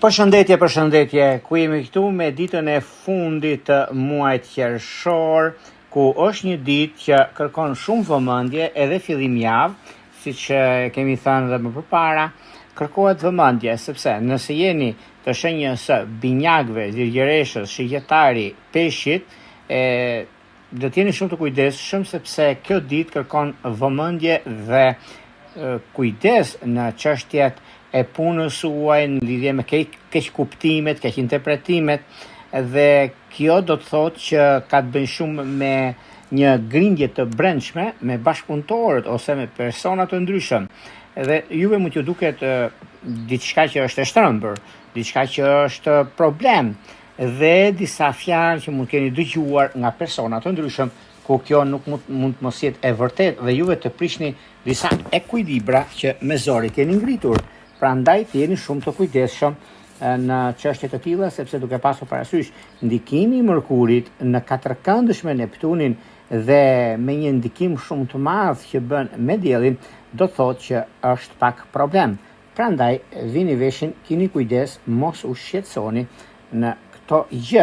Përshëndetje, përshëndetje, ku jemi këtu me ditën e fundit të muajit qershor, ku është një ditë që kërkon shumë vëmendje edhe fillim javë, siç e kemi thënë dhe më përpara, kërkohet vëmendje, sepse nëse jeni të shenjës së binjakëve, virgjëreshës, shigjetari, peshqit, e do të jeni shumë të kujdesshëm sepse kjo ditë kërkon vëmendje dhe kujdes në çështjet e punës suaj në lidhje me keq keqkuptimet, keqinterpretimet dhe kjo do të thotë që ka të bëjë shumë me një grindje të brendshme me bashkëpunëtorët ose me persona të ndryshëm. Dhe juve mund t'ju duket diçka që është e shtrembër, diçka që është problem dhe disa fjalë që mund keni dëgjuar nga persona të ndryshëm ku kjo nuk mund, mund të mos jetë e vërtetë dhe juve të prishni disa ekuilibra që me zor i keni ngritur. Prandaj të jeni shumë të kujdesshëm në çështje të tilla sepse duke pasur parasysh ndikimi i Mërkurit në katërkëndësh me Neptunin dhe me një ndikim shumë të madh që bën me diellin, do të thotë që është pak problem. Prandaj vini veshin, kini kujdes, mos u shqetësoni në këto gjëra.